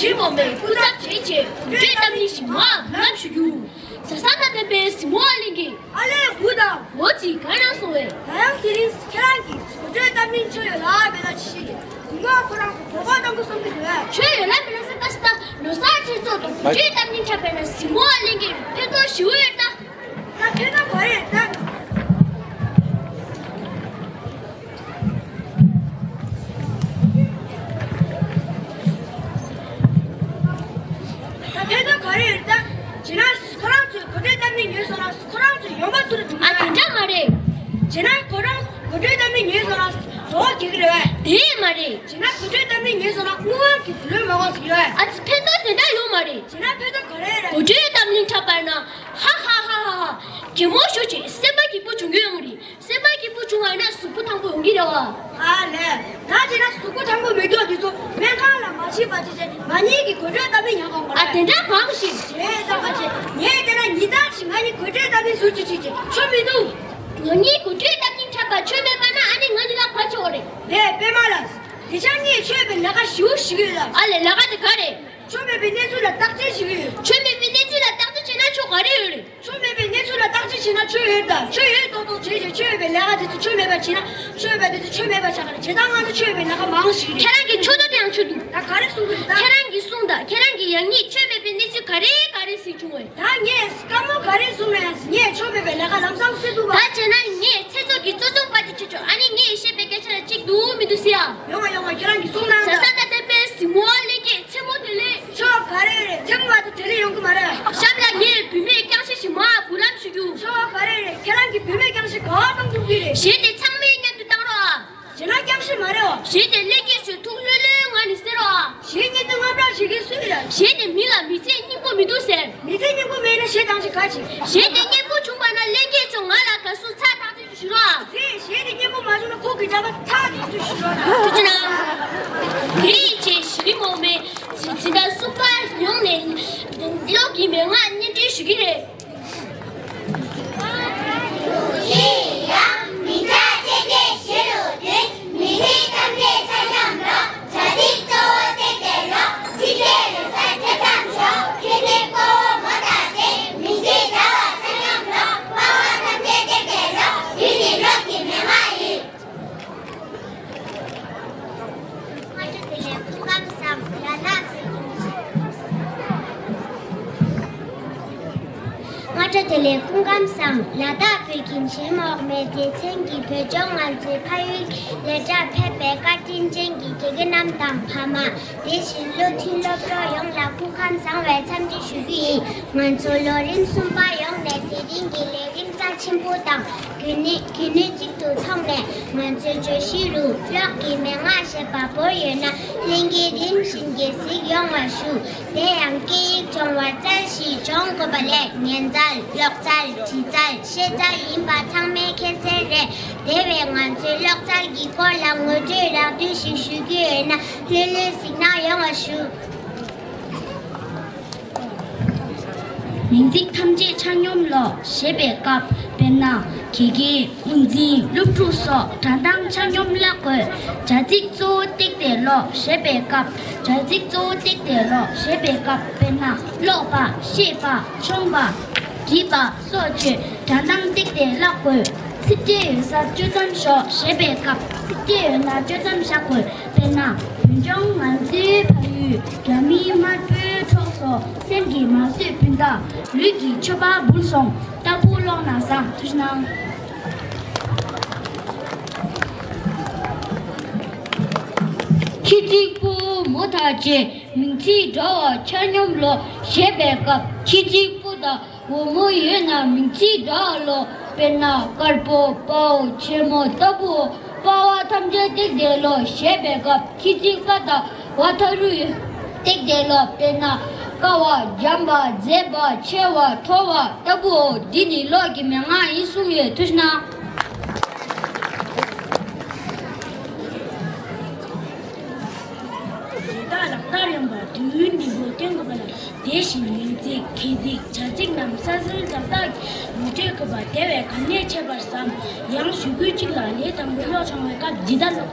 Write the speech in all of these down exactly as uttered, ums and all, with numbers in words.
ཞི་མོ་མའི་སྐུ་ཚབ་བྱས་རྗེས་གོ་སྒྲིག་གཏམ་གླེང་ཞིག་མར་འབུལ་ལམ་ཞུ་རྒྱུ། ཟ་ས་ད་ལྡན་པའི་གཟིགས་མོ་བ་ལྷན་རྒྱས། ཨ་ལས་བུ་དང་། འོ་ཙི་ག་རང་སོང་བས། ད་ཡང་དེ་རིང་ཁྱེད་རང་གིས་གོ་སྒྲིག་གཏམ་གླེང་ཆོ་ཡོད་ལ་མེད་ལ་ཅི་ཤེས་ཀྱི། གཟིགས་མོ་བ་ཁོ་རང་ཚོ་གོ་སྐབས་གཏོང་གི་སོང་གི་རེད། ཆོ་ཡོད་ལ་མེད་ལ་ཟེར་ད་ཟེར་ད་ལོ་གསར་ཆེད་ཚོགས་དང་གོ་སྒྲིག་གཏམ་གླེང་འཁྲབ་པས་ན་གཟིགས་མོ་བ་ལྷན་རྒྱས་ཕན་ཐོགས་ཞེ་པོ་ཡོད་ད། ད་ཁྱེད་རང་ག་རེ་ད། ད་ཕན་ཐོགས་ག་རེ་ཡོད་ད། བྱས་ན་ཁོ་རང་ཚོས་གོ་སྒྲིག་གཏམ་གླེང་ཉོས་སོང་ན་ཁོ་རང་ཚོས་ཡོང་འབབ་ཚུར་འགྲོ་ཨ་གི་དེ་འདྲ་མ་རེད། བྱས་ན་ཁོ་རང་གོ་སྒྲིག་གཏམ་གླེང་ཉོས་སོང་ན་གྲོགས་པོ་གྱེས་ཀྱི་རེད་པས། དེ་མ་རེད། བྱས་ན་གོ་སྒྲིག་གཏམ་གླེང་ཉོས་སོང་ན་དངུལ་དབང་གི་ལོས་མ་དབང་ཟེར་གྱི་རེད་པས། ཨ་ཙི་ཕན་ཐོགས་དེ་འདྲ་ཡོད་མ་རེད། བྱས་ན་ཕན་ཐོགས་ག་རེ་རེད། གོ་སྒྲིག་གཏམ་གླེང་འཁྲབ་པ་ན། ཧ་ཧ་ཧ་ཧ་ཧ། གད་མོ་ཤོར་བྱས་སེམས་པ་སྐྱིད་པོ་བྱུང་གི་ཡོང་གི་རེད། སེམས་པ་སྐྱིད་པོ་བྱུང་བ་ཡིན་ན་གཟུགས་པོ་ཐང་པོ་ཡོང་གི་རེད་པ། ཨ་ལས། ད་བྱས་ན་གཟུགས་པོ་ཐང་པོ་མེད་མཁན་དེ་ཚོ་སྨན་ཁང་ལ་མ་ཕྱིན་པ་བྱས་བྱས་ང་གཉིས་ཀྱིས་གོ་སྒྲིག་གཏམ་གླེང་ཡག་གམ་པ་ཨ་རེད། དེ་འདྲ་གང་ཞིག་བྱས་ད་ག་བྱས་ངས་བལྟས་ན་ཉིན་ལྟར་ཞིག་ང་གཉིས་གོ་སྒྲིག་གཏམ་གླེང་ཟུར་གཅིག་བྱས་བྱས་ཆོ་མི་འདུག་ང་གཉིས་གོ་སྒྲིག་གཏམ་གླེང་འཁྲབ་པ་ཆོ་མེད་པ་ན་ཨ་ནི་ང་གཉིས་ལ་ག་ཆོག་རེད། ལས་པད་མ་ལགས། དེ་ཆ་ངས་ཆོས་པའི་ལས་ཀ་ཞེ་པོ་ཞིག་ཡོད་ལ། ཨ་ལས་ལས་ཀ་དེ་ག་རེད། ཆོས་མེད་པའི་གནས་ཚུལ་ལ་བརྟག་དཔྱད་བྱེད་ཀྱི་ཡོད། ཆོས་མེད་པའི་གནས་ཚུལ་ལ་བརྟག་དཔྱད་བྱས་ན་ཆོ་ག་རེ་ཡོད་རེད། ཆོས་མེད་པའི་གནས་ཚུལ་ལ་བརྟག་དཔྱད་བྱས་ན་ཆོས་ཡོད་ད། ཆོས་ཡོད་མདོག་མདོག་བྱས་བྱས་ཆོས་ཡོད་པའི་ལས་ཀ་དེ་ཚོ་ཆོས་མེད་པ་བྱས་ན་ཆོས་ཡོད་པ་དེ་ཚོ་ཆོས་མེད་པ་ཆགས་ཀྱི་རེད། བྱས་ཙང་ང་ཚོ་ཆོས་ཡོད་པའི་ལས་ཀ་མང་ཞིག་རེད། ཁྱེད་རང་གིས་ཆོས་ཐོག་དེ་ཡང་ཆོས་འདུག་ད་ག་རེ་གསུང་གི་འདུག་ད། ཁྱེད་རང་གིས་གསུངས་ད། ཁྱེད་རང་གིས་ཡང་ངས་ཆོས་མེད་པའི་གནས་ཚུལ་ག་རེ་ག་རེ་གཟིགས་བྱུང་བས། ད་ངས་དཀའ་མོ་ག་རེ་གསུངས་ན་ཡང་ངས་ཆོས་མེད་པའི་ལས་ཀ་ལམ་སང་བྱེད་ཐུབ་པ། ད་བྱས་ན་ངས་ཚེ་སྲོག་གི་གཙོ་བཟུང་པ་དེ་བྱེད་ཆོག་ཨ་ནི་ངས་བཤད་པའི་སྐད་ཆ་ལ་གཅིག་འདུག་མི་འདུག་ཟེར་ཡ། ཡོང་བ་ཡོང་བ་ཁྱེད་རང་གིས་གསུངས་ན། ཟ་ས་ད་ལྡན་པའི་གཟིགས་མོ་བ་ལྷན་རྒྱས་མཚན་མོ་བདེ་ལེགས། ཆོ་ག་རེ་རེད། མཚན་མོ་བ་དེ་དེ་རིང་ཡོང་གི་མ་རེད། གཤམ་ལ་ངས་བུད་མེད་རྐྱང་ཤི་ཞིག་མར་འབུལ་ལམ་ཞུ་རྒྱུ། ཆོ་ག་རེ་རེད། ཁྱེད་རང་གིས་བུད་མེད་རྐྱང་ཤི་ག་པར་བཏང་ཐུབ་ཀྱི་རེད། གཞས་དེ་ཚང་མས་མཉམ་དུ་བཏང་རོགས་ཨ། གཞས་ན་རྐྱང་ཤི་མ་རེད་བ། གཞས་དེ་ལྷན་རྒྱས་ཚོས་ཐུགས་ལྷོད་ལྷོད་ངང་ནས་གསན་རོགས་ཨ། གཞས་སྙན་ཐོ་དངངས་སྐྲག་བྱེད་མཁན་སུ་ཡིན་ར། གཞས་དེ་མི་ལ་མི་ཚེ་སྙིང་པོ་མི་འདུག་ཟེར། མི་ཚེ་སྙིང་པོ་མེད་ན་གཞས་བཏང་ཞིག་ག་བྱེད། གཞས་དེ་སྙན་པོ་བྱུང་བ་ན་ལྷན་རྒྱས་ཚོ་ང་ལ་དགའ་བསུ་ཚ་ཐག་ཆོད་ཞུ་རོགས་ཨ། དེ་གཞས་དེ་སྙན་པོ་མ་བྱུང་ན་ཁོག་གི་འདྲ་པ་ཐག་ཆོད་ཞུ་རོགས་ཨ། ཐུགས་རྗེ་གནང་། དེ་རིང་བཅས་གཞི་རིམ་འོག་མའི་འཛིན་གྲྭ་གསུམ་པ་ཡོངས་ནས་གློག་གི་མན་ངག་སྙན་སྒྲོན་ཞུ་གི་རེད། སྔ་དྲོ་བདེ་ལེགས། སྐུ་ཁམས་བཟང་། ལ་དྭགས་བོད་ཁྱིམ་གཞི་རིམ་འོག་མའི་སྡེ་ཚན་གྱི་བོད་ལྗོངས་ང་ཚོའི་ཕ་ཡུལ་ལས་གྲྭར་ཕེབས་པའི་བཀའ་དྲིན་ཅན་གྱི་དགེ་རྒན་རྣམས་དང་ཕ་མ། དེ་བཞིན་བློ་མཐུན་སློབ་གྲོགས་ཡོངས་ལ་སྐུ་ཁམས་བཟང་བའི་འཚམས་འདྲི་ཞུ་རྒྱུ་ཡིན། ང་ཚོ་ལོ་རིམ་གསུམ་པ་ཡོངས་ནས་དེ་རིང་གི་ལས་རིམ་རྩ་ཆེན་པོ་དང་། གུས་ནུས་གུས་ནུས་གཅིག་ཏུ་ཐོག་ནས་ང་ཚོའི་བརྗོད་གཞི་རུ་གློག་གི་མན་ངག་ཞེས་པ་བོར་ཡོད་ན་ལྷན་རྒྱས་རིམ་བཞིན་གྱིས་གཟིགས་ཡོང་བ་ཞུ། དེ་ཡང་སྐད་ཡིག་སྦྱོང་བ་རྩལ་ཞིག་སྦྱོང་དགོས་པ་ལས་ཉན་རྩལ། ཀློག་རྩལ། བྲིས་རྩལ། བཤད་རྩལ་ཡིན་པ་ཚང་མས་མཁྱེན་གསལ་རེད། དེ་བས་ང་ཚོའི་ཀློག་རྩལ་གྱི་སྐོར་ལ་ངོ་སྤྲོད་རགས་བསྡུས་ཤིག་ཞུ་རྒྱུ་ཡོད་ན་ལྷོད་ལྷོད་གཟིགས་གནང་ཡོང་བ་ཞུ། མིང་ཚིག་ཐམས་ཅད་ཆ་སྙོམས་ཀློག་ཞེས་པའི་སྐབས་དཔེར་ན་དགེ་རྒན། དབུ་འཛིན། སློབ་ཕྲུག་སོགས་སྒྲ་གདངས་ཆ་སྙོམས་བཀླག་དགོས། བྱ་ཚིག་གཙོ་བོ་བཏེགས་ཏེ་ཀློག་ཞེས་པའི་སྐབས། བྱ་ཚིག་གཙོ་བོ་བཏེགས་ཏེ་ཀློག་ཞེས་པའི་སྐབས་དཔེར་ན་ཀློག་པ། ཤེས་པ། མཆོངས་པ། བྲིས་པ་སོགས་བཅས་སྒྲ་གདངས་བཏེགས་ཏེ་བཀླག་དགོས། ཚིག་ཕྲད་ཡོད་སར་གཅོད་མཚམས་ཞོག་ཞེས་པའི་སྐབས་ཚིག་ཕྲད་ཡོད་ན་གཅོད་མཚམས་བཞག་དགོས། དཔེར་ན། བོད་ལྗོངས་ང་ཚོའི་ཕ་ཡུལ། རྒྱ་མིའི་དམར་པོའི་འཕྲོག་སོ། སེམས་ཀྱིས་མ་བཟོད་སྤུན་ཟླ། ལུས་ཀྱིས་མཆོད་པ་འབུལ་སོང་། ལྟ་བུ་ཀློག་ན་བཟང་། ཐུགས་རྗེ་གནང་། ཁྱི་གཅིག་པུ་མོ་དང་བཅས་མིང་ཚིག་འདྲ་བ་ཆ་སྙོམས་ཀློག་ཞེས་པའི་སྐབས་ཁྱི་གཅིག་པུ་དང་བུ་མོ་ཡོད་ན་མིང་ཚིག་འདྲ་བ་ཀློག་དཔེར་ན་དཀར་པོ། དཔའ་བོ། ཆེན་མོ་ལྟ་བུའོ། དཔའ་བ་ཐམས་ཅད་བཏེགས་ཏེ་ཀློག་ཞེས་པའི་སྐབས་ཁྱི་གཅིག་པ་དང་བ་ཐ་རུ་བཏེགས་ཏེ་ཀློག་དཔེར་ན་དཀའ་བ། འཇམ་པ། མཛེས་པ། ཆེ་བ། མཐོ་བ་ལྟ་བུའོ། འདི་ནི་ཀློག་གི་མན་ངག་ཡིན་གསུངས་ཡོད། ཐུགས་རྗེ་གནང་། ཞེ་དྲག་ལག་བསྟར་ཡོང་བར་དུས་ཡུན་རིང་པོ་བསྟེན་དགོས་པ་ལ། དེ་བཞིན་མིང་ཚིག་གི་ཚིག་བྱ་ཚིག་རྣམས་ས་སིལ་ཙག་ཙག་གིས་ངོ་སྤྲོད་དགོས་པ་དེ་བས་གལ་གནད་ཆེ་བར་བསམ། ཡང་ཞུ་སྐུལ་གཅིག་ལ་ལས་དང་པོ་ཀློག་སྦྱང་བའི་སྐབས་ཇི་ལྟར་ཀློག་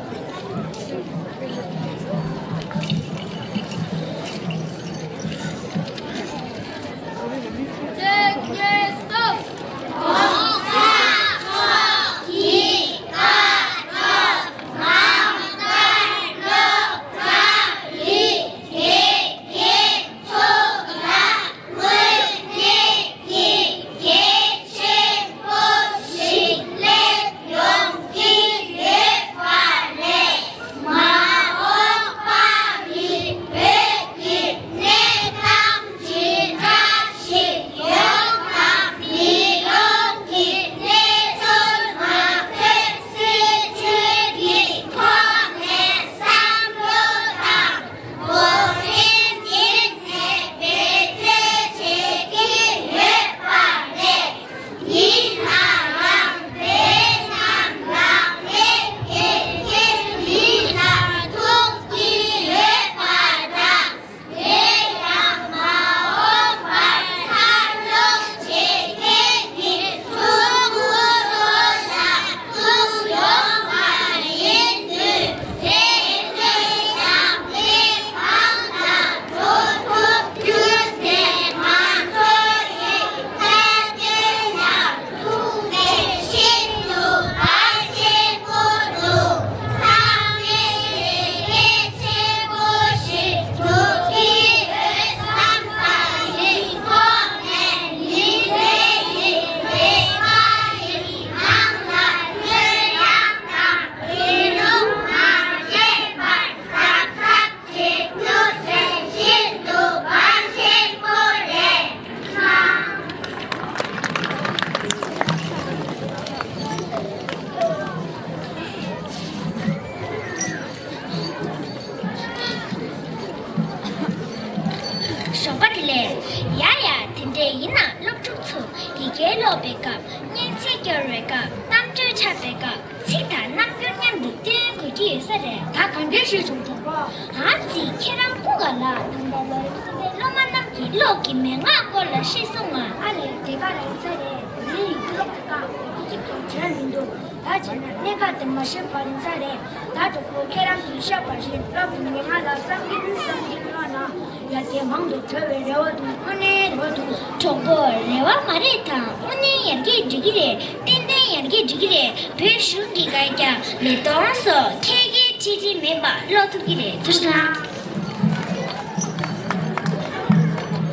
ཞོགས་པ་བདེ་ལེགས། ཡ་ཡ། དེ་འདྲས་ཡིན་ན་སློབ་ཕྲུག་ཚོ་ཡི་གེ་ཀློག་པའི་སྐབས། སྙན་ཚིག་སྐྱོར་བའི་སྐབས། གཏམ་བརྗོད་འཁྲབ་པའི་སྐབས། ཚིག་དང་རྣམ་འགྱུར་མཉམ་དུ་སྟོན་དགོས་ཀྱི་ཡོད་ས་རེད། ད་ག་འདྲས་ཤེས་བྱུང་། གྲོགས་པོ། ཨ་ཙི། ཁྱེད་རང་སྐུ་ག་ལ། ད་ལྟ་ལོ་རིམ་གསུམ་པའི་སློབ་མ་རྣམས་ཀྱིས་གློག་གི་མན་ངག་སྐོར་ལ་བཤད་སོང་ང་། ཨ་རེད། དེ་ག་རང་ཡིན་ས་རེད། ངའི་ཡིག་ཀློག་གི་སྐབས་དེ་གཅིག་ཀྱང་བྱས་མི་འདུག་ད་བྱས་ན་གནད་འགག་དེ་མ་ཤེས་པ་ཡིན་ས་རེད། ད་གྲོགས་པོ། ཁྱེད་རང་གིས་བཤད་པ་བཞིན་གློག་གི་མན་ངག་ལ་བསམ་གྱིན་བསམ་གྱིན་བསླངས་ན། ཡར་རྒྱས་མང་དུ་འགྲོ་བའི་རེ་བ་འདུག་དངོས་གནས་རེ་བ་འདུག་གྲོགས་པོ། རེ་བ་མ་རེད་དམ། དངོས་གནས་ཡར་རྒྱས་འགྲོ་གི་རེད། ཏན་ཏན་ཡར་རྒྱས་འགྲོ་གི་རེད། བོད་གཞུང་གིས་ག་རེ་ཀྱང་ལས་དོན་སོགས་ཁྱད་ཁྱད་ཁྲི་ཁྲི་མེད་པ་ཀློག་ཐུབ་ཀྱི་རེད། ཐུགས་རྗེ་གནང་།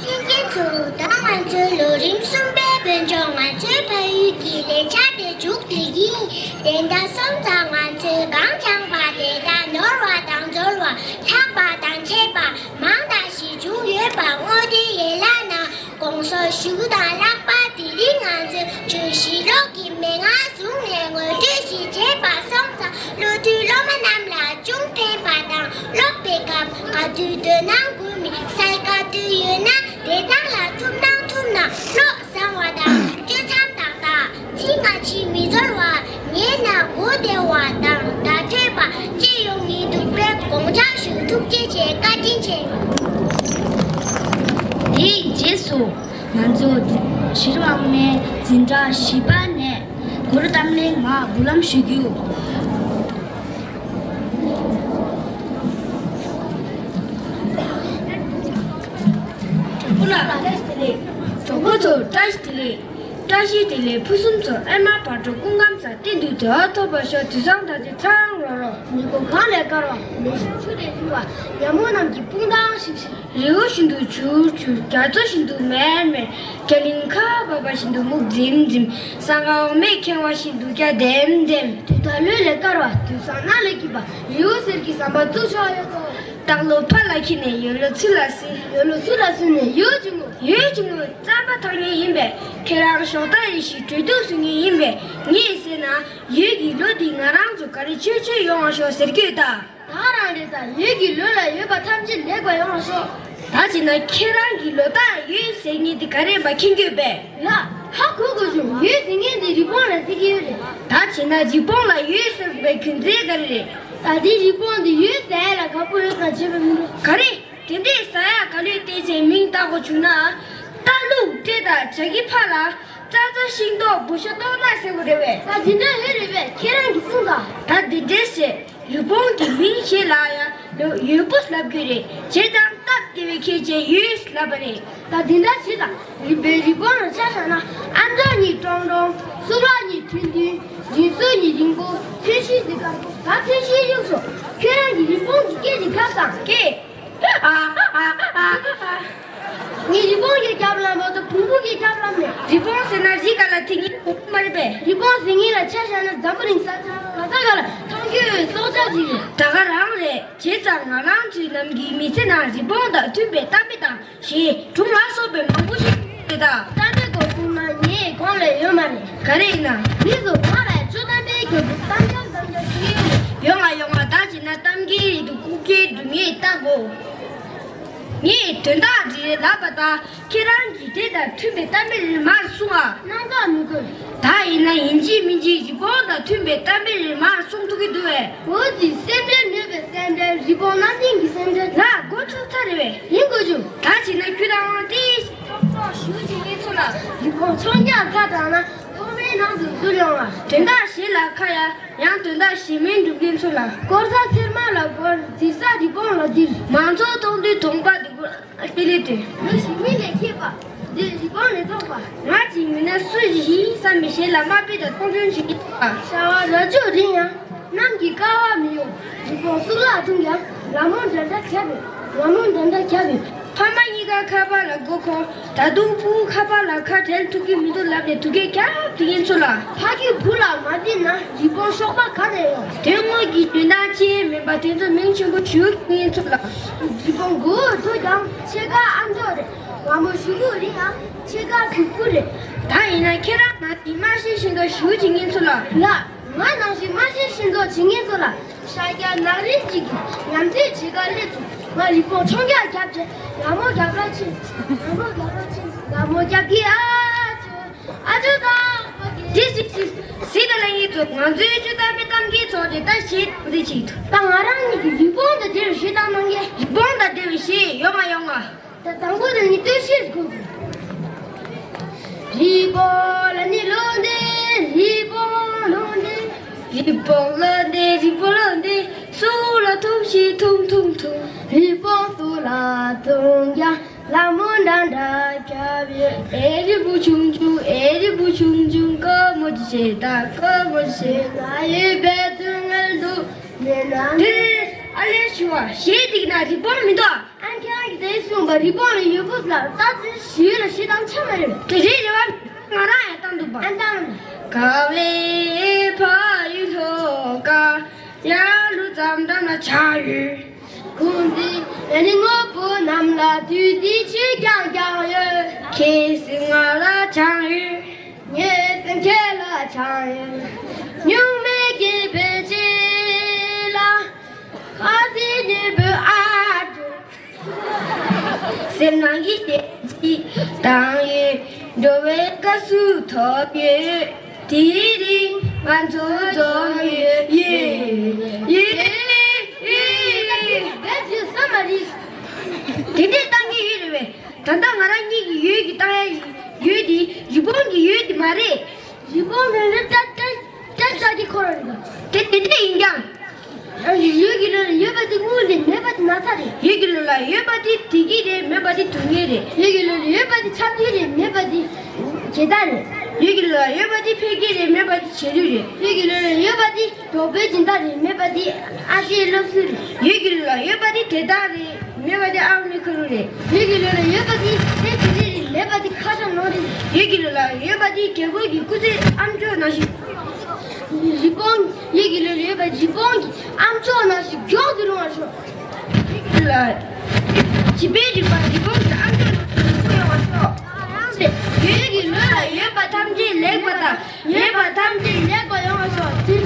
ལྷན་རྒྱས་ཚོ། ད་ང་ཚོའི་ལོ་རིམ་གསུམ་པའི་བོད་ལྗོངས་ང་ཚོའི་ཕ་ཡུལ་གྱི་ལས་འཆར་དེ་མཇུག་བསྒྲིལ་གྱི་ཡིན། དེ་འདྲ་སོང་ཙང་ང་ཚོས་གང་སྦྱངས་པ་དེ་དག་ནོར་བ་དང་འཛོལ་བ། ལྷག་པ་དང་ཆད་པ་མང་དག་ཞིག་བྱུང་ཡོད་པ་དངོས་བདེན་ཡིན་ལབ་ན། དགོངས་སེལ་ཞུ་དང་། ལྷག་པར་དེ་རིང་ང་ཚོས་བརྗོད་གཞི་ཀློག་གི་མན་ངག་བཟུང་ནས་ངོ་སྤྲོད་ཞིག་བྱས་པ་སོང་ཙང་། བློ་མཐུན་སློབ་མ་རྣམས་ལ་ཅུང་ཕན་པ་དང་། ཀློག་པའི་སྐབས་ག་དུས་དོ་སྣང་དགོས་མིན་གསལ། ག་དུས་ཡོད་ན་དེ་དག་ལ་ཐུགས་སྣང་ཐུབ་ན་ཀློག་བཟང་བ་དང་། གཅོད་མཚམས་ཏག་ཏག་ཚིག་སྔ་ཕྱི་མི་འཛོལ་བ། ཉན་ན་གོ་བདེ་བ་དང་བརྡ་འཕྲོད་པ་བཅས་ཡོང་ངེས་འདུག་པས་དགོངས་འཇགས་ཞུ། ཐུགས་རྗེ་ཆེ། བཀའ་དྲིན་ཆེ། དེའི་རྗེས་སུ་ང་ཚོ་གཞི་རིམ་དབུ་མའི་འཛིན་གྲྭ་བཞི་པ་ནས་གུ་རུ་གཏམ་གླེང་མར་འབུལ་ལམ་ཞུ་རྒྱུ། གྲོགས་པོ་ལ་བཀྲ་ཤིས་བདེ་ལེགས། གྲོགས་པོ་ཚོ་བཀྲ་ཤིས་བདེ་ལེགས། བཀྲ་ཤིས་བདེ་ལེགས། ཕུན་སུམ་ཚོགས། ཨེ་མ་བག་དྲོ། སྐུ་ཁམས་བཟང་། བསྟན་དུ་བདེ་བ་ཐོབ་པར་ཤོག་དུས་བཟང་དང་བདེ་ཚང་རོགས་རོགས། ཉིན་གུང་གངས་ལས་དཀར་བ། མེ་ཤིང་ཆུ་ལས་ཕུང་བ། ཉ་མོ་རྣམས་ཀྱི་དཔུང་ཐང་ཤིག་ཤིག་རི་བོ་བཞིན་དུ་བྱུར་བྱུར། རྒྱ་མཚོ་བཞིན་དུ་མེར་མེར། རྒྱ་གླིང་ཁ་བ་བ་བཞིན་དུ་སྨུག་འཛིམ་འཛིམ། ས་ག་འོ་མས་ཁེངས་པ་བཞིན་དུ་སྐྱ་ལྡེམ་ལྡེམ། དུས་དང་ལུས་ལས་དཀར་བ། དུས་བཟང་ནགས་ལས་སྐྱིད་པ། རི་བོ་གསེར་གྱི་ཟམ་པ་བཙུགས་ཆོག་ཡོད་དོ། སྟག་ལོ་ཕར་ལ་འཁྱེར་ནས་ཡོས་ལོ་ཚུར་ལ་བསུས། ཡོས་ལོ་ཚུར་ལ་བསུས་ནས་ཡོས་ཆུང་ངུ། ཡོས་ཆུང་ངུ་རྩམ་པ་འཐོར་མཁན་ཡིན་པས། ཁྱེད་རང་ཞོགས་ལྟ་རེ་ཞིག་གྲོས་བསྡུར་བཟོ་མཁན་ཡིན་པས། ངས་ཟེར་ན། ཡོས་ཀྱི་ལོ་འདི་ང་རང་ཚོ་ག་རེ་ཆོས་ཆོས་ཡོང་བ་ཤོག་ཟེར་གྱི་ཡོད་ད། ད་རང་རེད་ད། ཡོས་ཀྱི་ལོ་ལ་ཡོད་པ་ཐམས་ཅད་ལེགས་པ་ཡོང་བ་ཤོག་ད་བྱས་ན་ཁྱེད་རང་གིས་ལོ་རྟགས་ཡོས་ཟེར་མཁན་དེ་ག་རེ་ཡིན་པ་མཁྱེན་གྱི་ཡོད་པས། ལགས། ཧ་གོ་གོ་བྱུང་། ཡོས་ཟེར་མཁན་དེ་རི་བོང་ལ་ཟེར་གྱི་ཡོད་རེད། ད་བྱས་ན་རི་བོང་ལ་ཡོས་ཟེར་བའི་རྒྱུ་མཚན་ག་རེ་རེད། ད་དེ་རི་བོང་དེ་ཡོས་ཟ་ཡ་ལ་དགའ་པོ་ཡོད་ཙང་བྱས་པ་མིན་འགྲོ། ག་རེ། དེ་འདྲས་ཟ་ཡ་དགའ་ལོས་བལྟས་བྱས་མིང་བཏགས་དགོས་བྱུང་ན། རྟ་ལུག་སྤྲེལ་དང་བྱ་ཁྱི་ཕག་ལ། རྩྭ་རྩྭ་ཤིང་ཏོག་བུ་ཤ་ཏོག་ནག་ཟེར་དགོས་རེད་པས། ད་དེ་འདྲ་ཡོད་རེད་པས། ཁྱེད་རང་གིས་གསུངས་དང་། ད་དེ་འདྲས་བྱས། རི་བོང་གི་མིང་གཞན་ལ་ཡང་ཡོས་པོ་ལབ་ཀྱི་རེད། བྱས་ཙང་སྟབས་བདེ་བའི་ཁྱད་ཆོས་ཡོས་ལབ་པ་རེད། ད་དེ་འདྲ་བྱས་ཙང་རི་བོང་རི་བོང་ལ་ཆ་བཞག་ན། ཨ་མཆོག་གཉིས་ཀྲོང་ཀྲོང་། སུ་ལག་གཉིས་ཐུང་ཐུང་། མགྲིན་གསུམ་གཉིས་རིང་པོ། ཐུན་བཞི་གཉིས་དཀར་པོ། ད་ཐུན་བཞི་གཡུགས་སོང་། ཁྱོད་རང་གིས་རི་བོང་གི་སྐེ་དེ་བརྒྱབ་དང་། སྐེ། ངས་རི་བོང་གི་རྒྱབ་ལ་མ་གཏོགས་བོང་བུ་གི་རྒྱབ་ལ་མེད། རི་བོང་ཟེར་ན་རི་སྒང་ལ་དེ་གཉིས་བོང་བུ་མ་རེད་པས། རི་བོང་ཟེར་མཁན་ལ་ཆ་བཞག་ན་འཛམ་བུ་གླིང་ས་ཆ་ག་ས་ག་ལ་མཐོང་རྒྱུ་ཡོད་སྲོག་ཆགས་ཅིག་རེད། ད་ག་རང་རེད། བྱས་ཙང་ང་རང་ཚོའི་ནམ་རྒྱུན་མི་ཚེ་ནང་རི་བོང་དང་མཐུན་པའི་གཏམ་དཔེ་དང་གཞས་སྒྲུང་ལ་སོགས་པའི་མང་པོ་ཞིག་རེད་ད། གཏམ་དཔེ་སྐོར་གསུངས་ན་ངས་གོང་ལ་ཡོད་མ་རེད། ག་རེ་ཡིན་ན། མི་ཚོ་ང་ལ་ཅོ་གཏམ་དཔེ་རྒྱབ་འདུག་གཏམ་རྐྱང་གཏམ་རྐྱང་ཞིག་ཡོད་རེད། ཡོང་ང་ཡོང་ང་། ད་བྱས་ན་གཏམ་རྒྱན་རེད་འདུག་རྐུབ་བཀྱག་སྒྲུང་ངས་བལྟ་དགོས། ངས་དོན་དག་རེ་རེ་ལབ་པ་དང་། ཁྱེད་རང་གིས་དེ་དང་མཐུན་པའི་གཏམ་དཔེ་རེ་མར་གསུང་ཨ། སྣང་དག་མི་དགོས། ད་ཡིན་ན་ཡིན་གཅིག་མིན་གཅིག་རི་བོང་དང་མཐུན་པའི་གཏམ་དཔེ་རེ་མར་གསུང་ཐུབ་ཀྱི་འདུག་བས། འོ་དེ་སེམས་ཁྲལ་མེད་པའི་སེམས་ཁྲལ། རི་བོང་གནམ་བསྟན་གྱི་སེམས་ཁྲལ། ལགས། མགོ་ཚོས་ཚར་རེད་བས། ཡིན་དགོས་བྱུང་། ད་བྱས་ན་ཁྱོད་རང་དེ་ཀྲོག་ཀྲོག་ཞུ་བྱེད་མཁན་ཚོ་ལ། རི་བོང་ཆོག་རྒྱག་ཁ་དྲངས་ན་ཐོག་མའི་ནང་དུ་འཛུལ་ཡོང་བ། དོན་དག་གཞན་ལ་ཁ་ཡ། ཡང་དོན་དག་གཞན་མིན་སྒྲུབ་མཁན་ཚོ་ལ། དཀོར་ཟ་ཚེར་མ་ལ་དཀོར། སྡིག་ཟ་རི་བོང་ལ་སྡིག་མང་ཚོགས་མཐོང་དུས་གདོང་པ་སྡིག་པོ་ཨ་ཅེ་ལེ་སྟེ། མི་ཞིག་མི་ལས་མཁས་པ། འདི་རི་བོང་ལས་ཐོག་པ། ང་ཅིག་མིན་ན་སུ་ཞིག་ཡིན་བསམ་པའི་གཞན་ལ་དམའ་འབེབས་དང་མཐོང་ཆུང་བྱེད་མཁན་ཚོ་ལ། ཤ་བ་རྭ་ཅོ་རིང་ཡང་། གནམ་གྱི་ཀ་བ་མི་ཡོང་། རི་བོང་གཙུག་ལག་འཐུང་ཀྱང་། ལ་མོ་འདྲ་འདྲ་རྒྱབ་ཡོད། ལ་མོ་འདྲ་འདྲ་རྒྱབ་ཡོད། ཕ་མ་གཉིས་ཀ་ཁ་པར་ལ་མགོ་འཁོར། ད་དུང་ཕྲུ་གུ་ཁ་པར་ལ་ཁ་བྲལ་ཐུབ་ཀྱི་མི་འདུག་ལབ་ནས་དུག་སྐད་རྒྱབ་བསྡད་མཁན་ཚོ་ལ། ཕ་རྒྱུད་བུ་ལ་མ་བརྩིས་ན་རི་བོང་གཤོག་པ་ག་ནས་ཡོང་། དོན་དངོས་ཀྱི་དོན་དག་ཅི་ཡང་མེད་པ་དེ་ཚོ་མིང་ཆེན་པོ་ཞུ་མཁན་ཚོ་ལ། རི་བོང་མགོ་བོ་མཐོ་ཀྱང་ཕྱེད་ཀ་ཨ་མཆོག་རེད། ལ་མོ་གཞུ་གུ་རིང་ཡང་ཕྱེད་ཀ་གཟུགས་པོ་རེད། ད་ཡིན་ན་ཁྱེད་རང་ང་ཅིག་མ་ཤེས་ཤེས་མདོག་ཞུ་བྱེད་མཁན་ཚོ་ལ། ལགས། ང་ནང་བཞིན་མ་ཤེས་ཤེས་མདོག་བྱེད་མཁན་ཚོ་ལ། ཤཱཀྱ་ནག་རིལ་གཅིག་གིས་ཉམས་ཚོད་བྱེད་ག་སླེབས་བྱུང་ ང་རི་བོང་ཆུང་རྒྱག་རྒྱབ་ཅེ། ལ་མོ་རྒྱབ་ལ་ཕྱིན། ལ་མོ་རྒྱབ་ལ་ཕྱིན། ལ་མོ་རྒྱབ་ཀྱི་ཨ་ཅོ། ཨ་ཅོ་དང་པོ་ཏི། ཏི་ཏི་ཏི། སི་ཏ་ལ་ཡིན་ཚོ། ང་ཚོའི་ཆུ་དམ་པའི་གཏམ་གྱི་ཚོགས་ཀྱི་ད་ཞེས་འདི་ཅིག་ད་ང་རང་ཉིད་ཀྱི་རི་བོང་དང་འབྲེལ་བའི་ཞེས་དང་གནང་གེ། རི་བོང་དང་འབྲེལ་བའི་ཞེས་ཡོང་ང་ཡོང་ང་། ད་དང་པོ་དེ་ནི་སྟོད་གཞས་དགོས། རི་བོང་ལ་ནི་ལོ་འདི། རི་བོང་ལོ་འདི། རི་བོང་ལོ་འདི། རི་བོང་ལོ་འདི། སུ་ལ་འཐུང་ཞིག་འཐུང་འཐུང་འཐུང་། རི་བོང་སུ་ལ་འཐུང་ཀྱང་ལ་མོ་འདྲ་འདྲ་རྒྱབ་ཡོད། ཨེ་རི་བོ་ཆུང་ཆུང་། ཨེ་རི་བོ་ཆུང་ཆུང་། ཀོ་མོ་ཅི་བྱེད་ད། ཀོ་མོ་ཅི་བྱེད། ང་ཡི་བེ་ཚུ་ངལ་འདུག་མེད་ན། དེ་ཨ་ལས་ཞུ་བ་ཞེས་འདི་ན་རི་བོང་མི་འདུག་ཨ་ཁྱེད་རང་གིས་དེ་གསུངས་པ་རི་བོང་ལ་ཡོད་པོ་ལ་ད་ཚོད་ཞུས་ལ་ཞེ་དང་ཆ་མ་རེད། དེ་རེད་རེད་བ། ང་རང་ཡང་བཏང་འདུག་པ། ཨ་བཏང་། ག་བའི་ཕ་ཡུལ་ལྷོ་ཀ་ཡར་ལུ་ཙམ་འགྲམ་ལ་ཆགས་ཡོད། ཁོང་གིས་ཡ་ནི་དངོས་པོ་རྣམས་ལ་དུས་དེ་ཕྱིར་ཀྱང་ཀྱང་ཡོད། ཁྱེད་སེམས་ང་ལ་ཆགས་ཡོད། ངའི་སེམས་ཁྱེད་ལ་ཆགས་ཡོད། སྨྱུག་མའི་སྐྱེས་པའི་ཆེད་ལ་ཁ་ཟས་ཉེ་པོའི་ཨ་ཅོ། སེམས་ནང་གི་བདེ་སྐྱིད་དང་ཡོད། འགྲོ་བའི་སྐབས་སུ་ཐོབ་ཡོད། དེའི་རིང་ང་ཚོ་འཛོམས་ཡོད། ཡེ་ཡེ་ཡེ། བེད་སྤྱོད་ས་མ་རེད། དེ་འདྲས་བཏང་གི་ཡོད་རེད་བས། ད་ལྟ་ང་རང་གཉིས་ཀྱི་ཡོད་ཀྱི་བཏང་ཡ་ཡོད་དེ་རི་བོང་གི་ཡོད་དེ་མ་རེད། རི་བོང་རེ་རེ་ཏྲ་ཏྲ་ཏྲ་ཏྲ་གི་འཁོར་བ་རེད། དེ་དེ་འདྲས་ཡིན་ཀྱང་། ཡོད་ཀྱི་ལོ་ལ་ཡོད་པ་དེ་དངོས་རེད། མེད་པ་དེ་ན་ཚ་རེད། ཡོད་ཀྱི་ལོ་ལ་ཡོད་པ་དེ་བདེ་སྐྱིད་རེད། མེད་པ་དེ་སྡུག་བསྔལ་རེད། ཡོད་ཀྱི་ལོ་ལ་ཡོད་པ་དེ་འཆམ་མཐུན་རེད། མེད་པ་དེ་ཇེ་དར་རེད། ཡོད་ཀྱི་ལོ་ལ་ཡོད་པ་དེ་འཕེལ་རྒྱས་རེད། མེད་པ་དེ་རྗེས་ལུས་རེད། ཡོད་ཀྱི་ལོ་ལ་ཡོད་པ་དེ་གྲོགས་པོའི་སྦྱིན་བདག་རེད། མེད་པ་དེ་ཨ་ཅེའི་སློབ་གསོ་རེད། ཡོད་ཀྱི་ལོ་ལ་ཡོད་པ་དེ་དེ་དག་རེད། མེད་པ་དེ་ཨ་མའི་ཁུ་རུ་རེད། ཡོད་ཀྱི་ལོ་ལ་ཡོད་པ་དེ་ཚེ་འདི་རེད། མེད་པ་དེ་ཁ་བྱང་ནོར་རེད། ཡོད་ཀྱི་ལོ་ལ་ཡོད་པ་དེ་རྒྱལ་པོ་གི་སྐུ་ཚེ་ཨ་མཆོག་ནང་བཞིན། རི་བོང་། ཡོད་ཀྱི་ལོ་ལ་ཡོད་པ་རི་བོང་གི་ཨ་མཆོག་ནང་བཞིན་མགྱོགས་སུ་ལོང་བར་ཤོག་ལ། བྱིས་པའི་རིག་པ་རི་བོང་གི་ཨ་མཆོག་ནང་བཞིན་ཡོང་བར་ཤོག་ཡོད་ཀྱི་ལོ་ལ་ཡོད་པ་ཐམས་ཅད་ལེགས་པ་དང་། མེད་པ་ཐམས་ཅད་ལེགས་པ་ཡོང་བར་ཤོག་དེ་ན་